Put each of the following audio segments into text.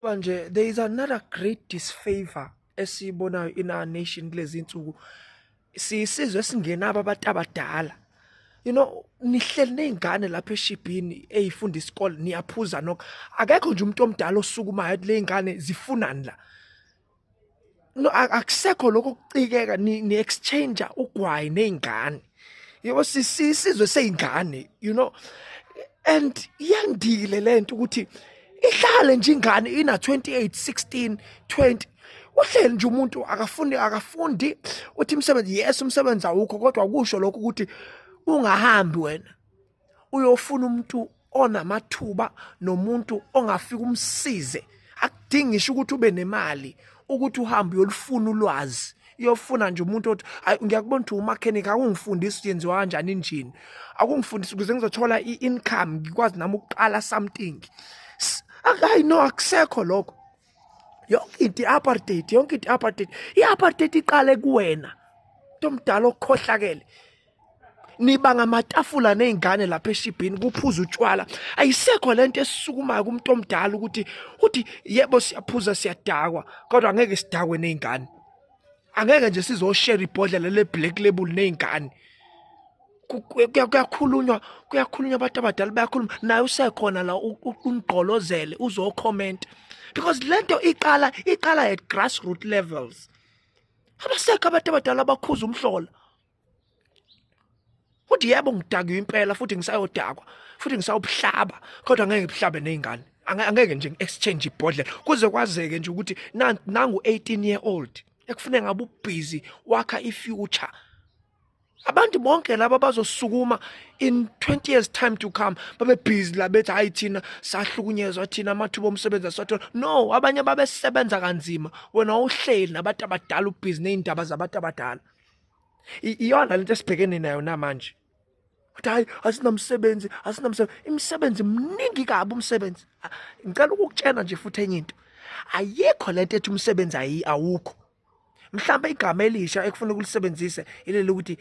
Manje there is another great disfavor esiyibonayo in our nation kulezi insuku. Siyisizwe esingenabo abantu abadala. You know, nihleli nezingane lapha eshibhini ezifunda isikole, niyaphuza nokho. Akekho nje umuntu omdala osukumayo athi lezingane zifunani la. No, akusekho lokho kucikeka, ni exchange ugwayi nezingane. Yebo, sisizwe seyingane, you know. And yandile lento ukuthi ihlale nje ingane ina 28, 16, 20, uhleli nje umuntu akafuni, akafundi, uthi umsebenzi, yes, umsebenzi awukho, kodwa kusho lokho ukuthi ungahambi wena uyofuna umuntu onamathuba nomuntu ongafika umsize. Akudingi ngisho ukuthi ube nemali ukuthi uhambe uyolufuna ulwazi, uyofuna nje umuntu othi, "Hayi, ngiyakubona ukuthi umakhenikhi, akungifundisi yenziwa kanjani injini, akungifundisi ukuze ngizothola i-income, ngikwazi nami ukuqala something." Hayi no, akusekho lokho. Yonke into i-apartheid, yonke into i-apartheid. I-apartheid iqale kuwena ntomdala okhohlakele. Niba ngamatafula nezingane lapha eshibhini, kuphuza utshwala. Ayisekho lento esisukumayo kumuntu omdala ukuthi uthi yebo, siyaphuza, siyadakwa, kodwa angeke sidakwe nezingane, angeke nje sizoshare ibhodlela le Black Label nezingane. Kuyakhulunywa, kuyakhulunywa, abantu abadala bayakhuluma, naye usekhona la ungigqolozele, uzocomment, because lento iqala at grassroots levels. Abasekho abantu abadala abakhuza umhlola uthi, "Yebo, ngidakiwe impela, futhi ngisayodakwa, futhi ngisawubuhlaba, kodwa angeke ngibuhlabe nezingane. Angeke nje ngi-exchange ibhodlela." Kuze kwazeke nje ukuthi nangu 18 year old ekufuneka ngabe ubusy wakha i-future. Abantu bonke laba bazosukuma in 20 years time to come, babe busy la bethi, "Hayi, thina sahlukunyezwa, thina amathuba omsebenzi asathola." No, abanye babesebenza kanzima, wena uhleli nabantu abadala, ubusy nezindaba zabantu abadala. Iyona lento esibhekene nayo namanje. Uthi, "Hayi, asinamsebenzi, asinamsebenzi." Imisebenzi mningi kabi umsebenzi. Ngicela ukukutshela nje futhi enye into, ayikho lento ethi umsebenzi ayi awukho. Mhlawumbe igama elisha ekufuna ukulisebenzise ileli ukuthi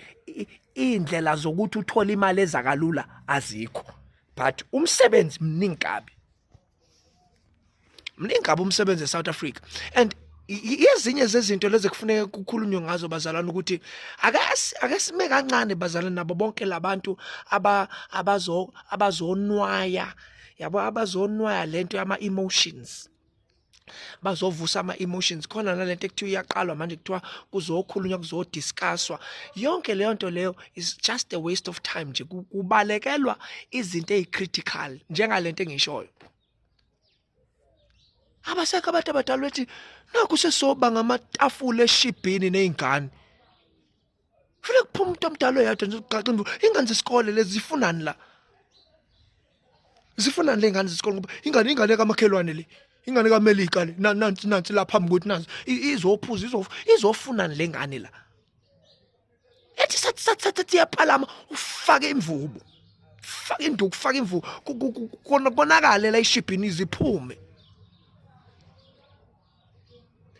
indlela zokuthi uthole imali eza kalula azikho, but umsebenzi mningi kabi, mningi kabi umsebenzi eSouth Africa. And ezinye zezinto lezi kufuneka kukhulunywe ngazo, bazalwane, ukuthi ake sime kancane, bazalwane, nabo bonke labantu aba abazo abazonwaya, yabo, abazonwaya lento yama emotions, bazovusa ama emotions khona. Nalento ekuthiwa iyaqalwa manje, kuthiwa kuzokhulunywa, kuzodiscusswa, yonke leyo nto leyo is just a waste of time nje. Kubalekelwa izinto ezicritical njengalento engishoyo. Abasekho abantu abadala bethi nakhu sesoba ngamatafula eshibhini nezingane. Kufanele kuphume umuntu omdala oyedwa nje ugaxa imvu. Ingane zesikole lezi zifunani la? Zifunani le ngane zesikole? Ngoba ingane kamakhelwane le, ingane kaMelika le, nansi nansi lapha phambi kwethu, nansi izophuza, izofunani le ngane la? Ethi sathi sathi sathi iyaphalama, ufake imvubu, faka induku, faka imvubu, konakale la ishibhini, iziphume.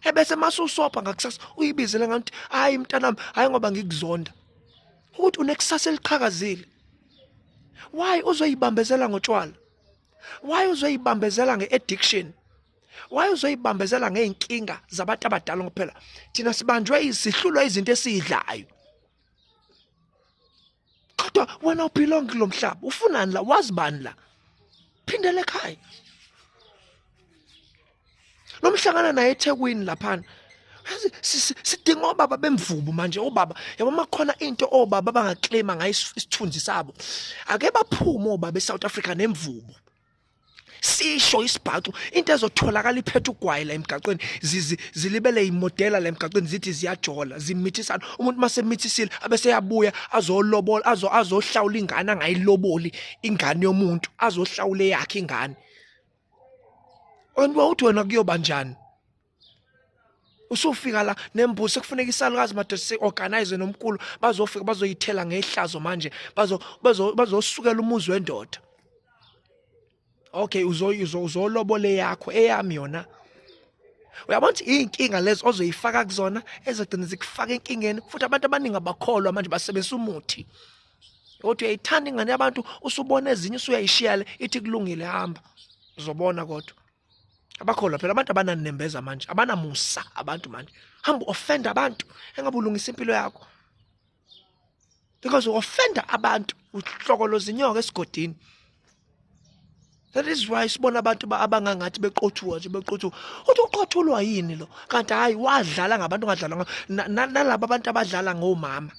Ebese masusopa ngakusasa uyibizele ngathi, "Hayi mntanami, hayi ngoba ngikuzonda, ukuthi unekusasa eliqhakazile. Why uzoyibambezela ngotshwala? Why uzoyibambezela ngeaddiction? Why uzoyibambezela ngeinkinga zabantu abadala?" Ngoba phela thina sibanjwe, isihlulwa izinto esiyidlayo, kodwa wena ubelong kulo mhlaba. Ufunani la? Wazi bani la? Phindele ekhaya. Lo mhlangana naye eThekwini laphana. Yazi, sidinga obaba bemvubu manje, obaba, yabo, makhona into obaba abangaclaima ngayo isithunzi sabo. Ake baphume obaba eSouth Africa nemvubu, sisho isibhaxu, into ezotholakala iphethe ugwayi la emgaqweni, zilibele imodela la emgaqweni, zithi ziyajola, zimithisana. Umuntu masemithisile abese yabuya azolobola, azohlawula ingane angayiloboli, ingane yomuntu, azohlawula eyakhe ingane. Wena uthi wena kuyoba njani? Usufika la nembuso, kufuneka isalukazi madoda si-organize nomkhulu, bazofika bazoyithela ngehlazo manje, bazosukela umuzi wendoda. Okay, uzolobola yakho, eyami yona. Uyabona ukuthi iy'nkinga lezi ozoyifaka kuzona ezogcina zikufaka enkingeni. Futhi abantu abaningi abakholwa manje, basebenzisa umuthi uthi uyayithanda ingane yabantu, usubona ezinye usuyayishiya le, ithi kulungile, hamba, uzobona. Kodwa Abakholwa phela abantu abananembeza manje, abanamusa abantu manje. Hamba offend abantu engabe ulungisa impilo yakho. Because u-offenda abantu, uhlokoloza inyoka esigodini. That is why sibona abantu abangangathi beqothuka nje, beqothuka. Uthi uqothulwa yini lo? Kanti hayi, wadlala ngabantu, ongadlala nalabo abantu abadlala ngomama.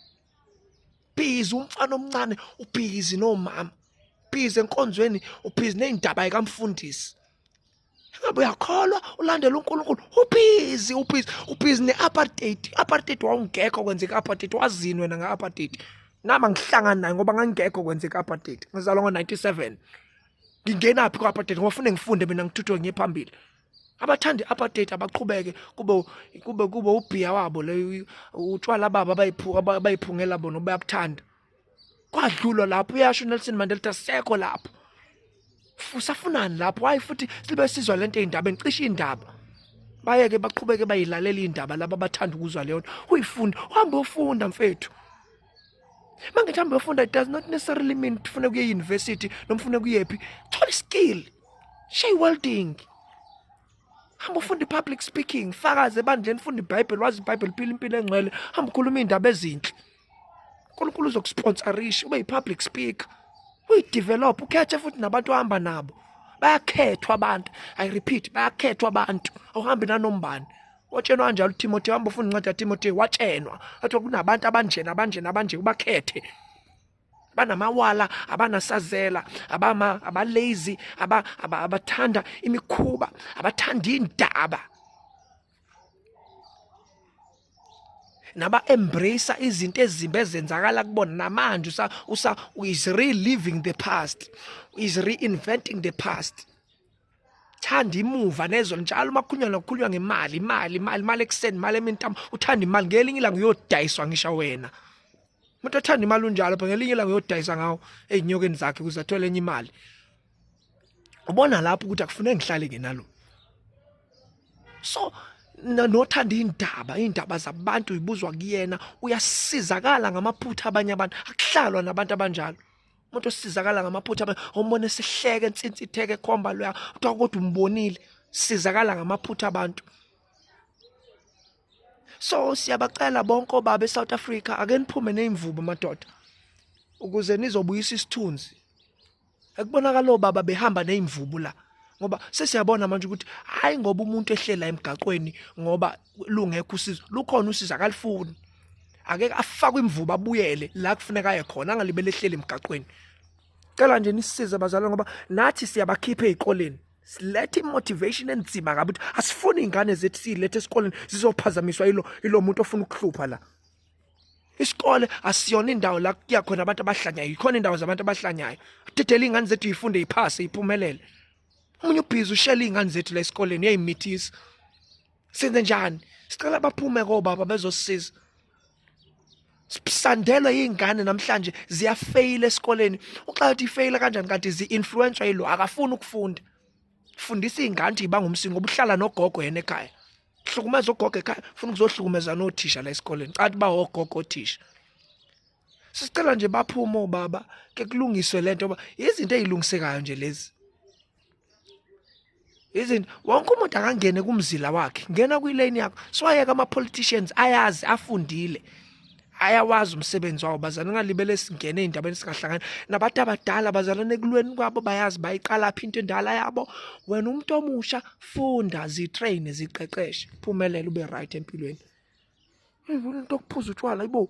Busy umfana omncane, ubhizi nomama. Busy enkonzweni, ubhizi nezindaba zikamfundisi. Ngabe uyakholwa, ulandela uNkulunkulu, ubhizi, ubhizi, ubhizi ne-apartheid. Apartheid wawungekho kwenzeka apartheid, wazini wena nge-apartheid? Nami angihlangani naye ngoba ngangingekho kwenzeka apartheid. Ngizalwa ngo-97. Ngingenaphi ku-apartheid ngoba fune ngifunde mina, ngithuthuke ngiye phambili. Abathanda i-apartheid abaqhubeke, kube ubhiya wabo leyo, utshwala babo abayiphungela bona bayabuthanda. Kwadlulwa lapho, uyasho uNelson Mandela ukuthi asekho lapho. Usafunani lapho? Hayi, futhi sibe sizwa lento ey'ndabeni, cishe iy'ndaba. Bayeke baqhubeke bayilalela iy'ndaba laba abathanda ukuzwa leyo nto. Uyifunde, uhambe uyofunda mfethu. Mangithi hambe uyofunda, it does not necessarily mean ukuthi ufune kuye university noma ufune kuyephi. Thola iskill. Shay welding. Hamba ufunda i-public speaking, fakaze ebandleni, funda iBhayibheli, wazi iBhayibheli, phila impilo engcwele, hamba ukhuluma iy'ndaba ezinhle. uNkulunkulu uzokusponsorisha ube yi-public speaker, uyidevelop, ukhethe futhi nabantu ohamba nabo. Bayakhethwa abantu, I repeat, bayakhethwa abantu, awuhambi nanombani. Watshenwa kanjalo uTimothy, hamba ufunda incwadi kaTimothy, watshenwa athiwa kunabantu abanjena abanjena abanje, ubakhethe. Banamawala, abanasazela, abama abalazy, abathanda imikhuba, abathanda indaba, naba embrace izinto ezimbi ezenzakala kubona namanje. Usa is reliving the past, is reinventing the past. Thanda imuva nezo njalo, makhulunywa nokukhulunywa ngemali, imali, imali, imali ekuseni, imali emintamo, uthanda imali. Ngelinye ilanga uyodayiswa ngisho wena. Umuntu othanda imali unjalo, phela ngelinye ilanga uyodayisa ngawo ey'nyokeni zakhe ukuze athole enye imali. Ubona lapho ukuthi akufuneki ngihlale ngenalo. So nothanda indaba, indaba zabantu ibuzwa kuyena, uyasizakala ngamaphutha abanye abantu. Akuhlalwa nabantu abanjalo. Umuntu osizakala ngamaphutha abanye, umbone sihleke ensinsitheke ekhomba loya, kuthiwa kodwa umbonile, sizakala ngamaphutha abantu. So siyabacela bonke obaba eSouth Africa, ake niphume nezimvubu madoda, ukuze nizobuyisa isithunzi. Ekubonakala obaba behamba nezimvubu la, ngoba sesiyabona manje ukuthi hayi, ngoba umuntu ehlela emgaqweni ngoba lungekho usizo, lukhona usizo akalifuni. Ake afakwe imvubu abuyele la kufuneka aye khona, angalibele ehleli emgaqweni. Cela nje nisisize bazalwane, ngoba nathi siyabakhipha ezikoleni, silethe imotivation enzima kabi ukuthi asifuni izingane zethu siyilethe esikoleni zizophazamiswa ilo muntu ofuna ukuhlupha la. Isikole asiyona indawo la kuya khona abantu abahlanyayo, ikhona indawo zabantu abahlanyayo. Dedela izingane zethu ifunde, iphase, iphumelele. Omunye ubhizi ushela izingane zethu la esikoleni, uyayimithisa. Senze njani? Sicela baphume kobaba bezosisiza. Sisandelwe izingane namhlanje ziyafeyila esikoleni. Uxela ukuthi ifeyila kanjani kanti zi-influence yilo akafuni ukufunda. Fundisa izingane ukuthi ibanga umsingo, ngoba uhlala nogogo yena ekhaya. Hlukumeza ugogo ekhaya, ufuna ukuzohlukumeza nothisha la esikoleni. Cathi ba ogogo othisha. Sicela nje baphume obaba, ke kulungiswe lento, ngoba izinto ezilungisekayo nje lezi. Izinto wonke umuntu akangene kumzila wakhe, ngena kwilane yakho. Siwayeka ama politicians, ayazi, afundile, ayawazi umsebenzi wawo. Bazalwane, ngalibele singene ey'ndabeni singahlangani nabantu abadala. Bazalwane, ekulweni kwabo bayazi bayiqala phi into endala yabo. Wena umuntu omusha, funda, zitrain, ziqeqeshe, phumelela, ube right empilweni. Into okuphuza utshwala, ayibo.